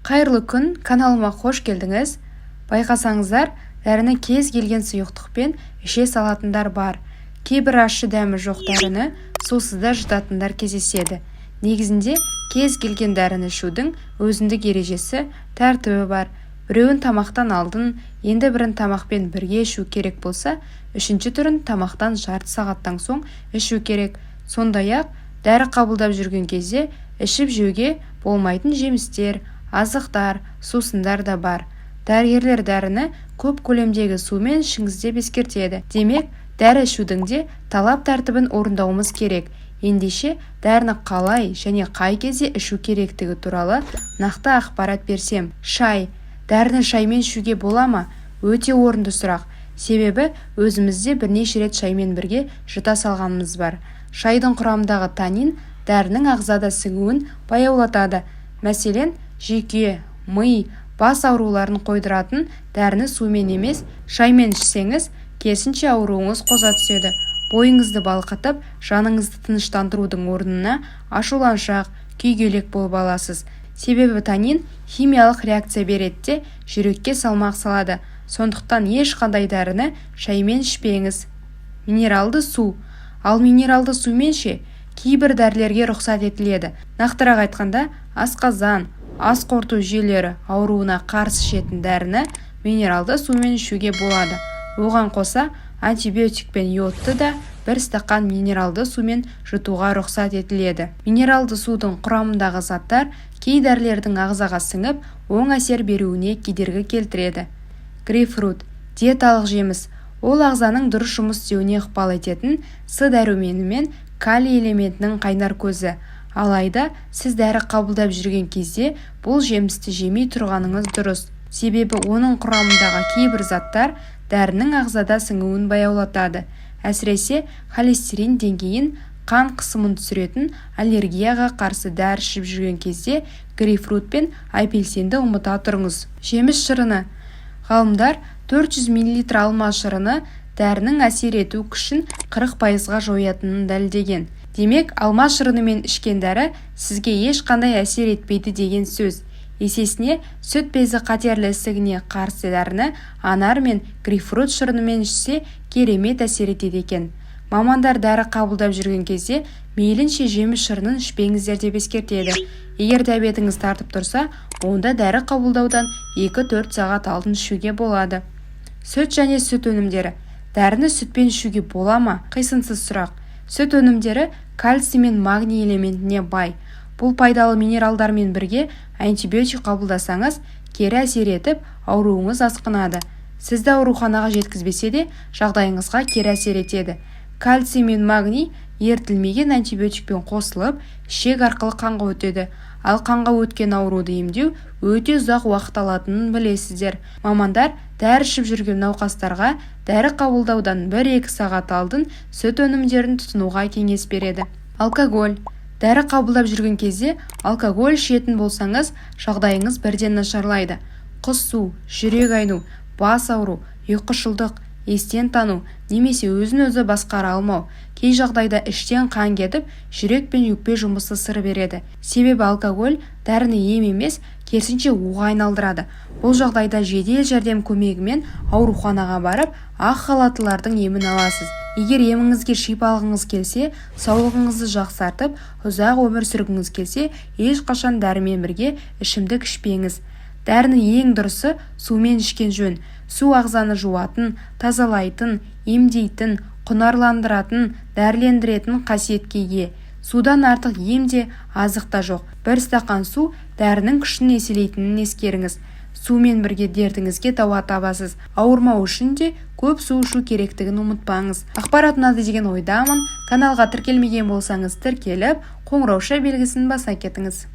Қайырлы күн! Каналыма қош келдіңіз! Байқасаңыздар, дәріні кез келген сұйықтықпен іше салатындар бар. Кейбір ащы дәмі жоқ дәріні сусыз да жұтатындар кездеседі. Негізінде кез келген дәріні ішудің өзіндік ережесі, тәртібі бар. Біреуін тамақтан алдын, енді бірін тамақпен бірге ішу керек болса, үшінші түрін тамақтан жарты сағаттан соң ішу керек. Сондай-ақ дәрі қабылдап жүрген кезде ішіп-жеуге болмайтын жемістер, азықтар, сусындар да бар. Дәрігерлер дәріні көп көлемдегі сумен ішіңіз деп ескертеді. Демек, дәрі ішудің де талап-тәртібін орындауымыз керек. Ендеше, дәріні қалай және қай кезде ішу керектігі туралы нақты ақпарат берсем. Шай. Дәріні шаймен ішуге бола ма? Өте орынды сұрақ. Себебі өзіміз де бірнеше рет шаймен бірге жұта салғанымыз бар. Шайдың құрамындағы танин дәрінің ағзада сіңуін баяулатады. Мәселен, жүйке, ми, бас ауруларын қойдыратын дәріні сумен емес, шаймен ішсеңіз, керісінше, ауруыңыз қоза түседі. Бойыңызды балқытып, жаныңызды тыныштандырудың орнына ашуланшақ, күйгелек болып аласыз. Себебі танин химиялық реакция береді де, жүрекке салмақ салады. Сондықтан ешқандай дәріні шаймен ішпеңіз. Минералды су. Ал минералды сумен ше? Кейбір дәрілерге рұқсат етіледі. Нақтырақ айтқанда, асқазан, ас қорыту жүйелері ауруына қарсы ішетін дәріні минералды сумен ішуге болады. Оған қоса антибиотик пен йодты да бір стақан минералды сумен жұтуға рұқсат етіледі. Минералды судың құрамындағы заттар кей дәрілердің ағзаға сіңіп, оң әсер беруіне кедергі келтіреді. Грейпфрут – диеталық жеміс. Ол ағзаның дұрыс жұмыс істеуіне ықпал ететін С дәрумені мен калий элементінің қайнар көзі. Алайда сіз дәрі қабылдап жүрген кезде бұл жемісті жемей тұрғаныңыз дұрыс. Себебі оның құрамындағы кейбір заттар дәрінің ағзада сіңуін баяулатады. Әсіресе холестерин деңгейін, қан қысымын түсіретін, аллергияға қарсы дәрі ішіп жүрген кезде грейпфрут пен апельсинді ұмыта тұрыңыз. Жеміс шырыны. Ғалымдар 400 мл алма шырыны дәрінің әсер ету күшін 40%-ға жоятынын дәлелдеген. Демек, алма шырынымен ішкен дәрі сізге ешқандай әсер етпейді деген сөз. Есесіне сүт безі қатерлі ісігіне қарсы дәріні анар мен грейпфрут шырынымен ішсе, керемет әсер етеді екен. Мамандар дәрі қабылдап жүрген кезде мейлінше жеміс шырынын ішпеңіздер деп ескертеді. Егер дәбетіңіз тартып тұрса, онда дәрі қабылдаудан 2-4 сағат алдын ішуге болады. Сүт және сүт өнімдері. Дәріні сүтпен ішуге бола ма? Қисынсыз сұрақ. Сүт өнімдері кальций мен магний элементіне бай. Бұл пайдалы минералдармен бірге антибиотик қабылдасаңыз, кері әсер етіп, ауруыңыз асқынады. Сізді ауруханаға жеткізбесе де, жағдайыңызға кері әсер етеді. Кальций мен магний ерітілмеген антибиотикпен қосылып, ішек арқылы қанға өтеді. Ал қанға өткен ауруды емдеу өте ұзақ уақыт алатынын білесіздер. Мамандар дәрі ішіп жүрген науқастарға дәрі қабылдаудан 1-2 сағат алдын сүт өнімдерін тұтынуға кеңес береді. Алкоголь. Дәрі қабылдап жүрген кезде алкоголь ішетін болсаңыз, жағдайыңыз бірден нашарлайды. Құсу, жүрек айну, бас ауыру, ұйқышылдық, естен тану немесе өзін-өзі басқара алмау, кей жағдайда іштен қан кетіп, жүрек пен өкпе жұмысы сыр береді. Себебі алкоголь дәріні ем емес, керісінше, уға айналдырады. Бұл жағдайда жедел жәрдем көмегімен ауруханаға барып, ақ халаттылардың емін аласыз. Егер еміңізге шипа алғыңыз келсе, саулығыңызды жақсартып, ұзақ өмір сүргіңіз келсе, ешқашан дәрімен бірге ішімдік ішпеңіз. Дәріні ең дұрысы сумен ішкен жөн. Су ағзаны жуатын, тазалайтын, емдейтін, құнарландыратын, дәрілендіретін қасиетке ие. Судан артық ем де, азық та жоқ. Бір стақан су дәрінің күшін еселейтінін ескеріңіз. Сумен бірге дертіңізге дауа табасыз. Ауырмау үшін де көп су ішу керектігін ұмытпаңыз. Ақпарат ұнады деген ойдамын. Каналға тіркелмеген болсаңыз, тіркеліп, қоңырауша белгісін баса кетіңіз.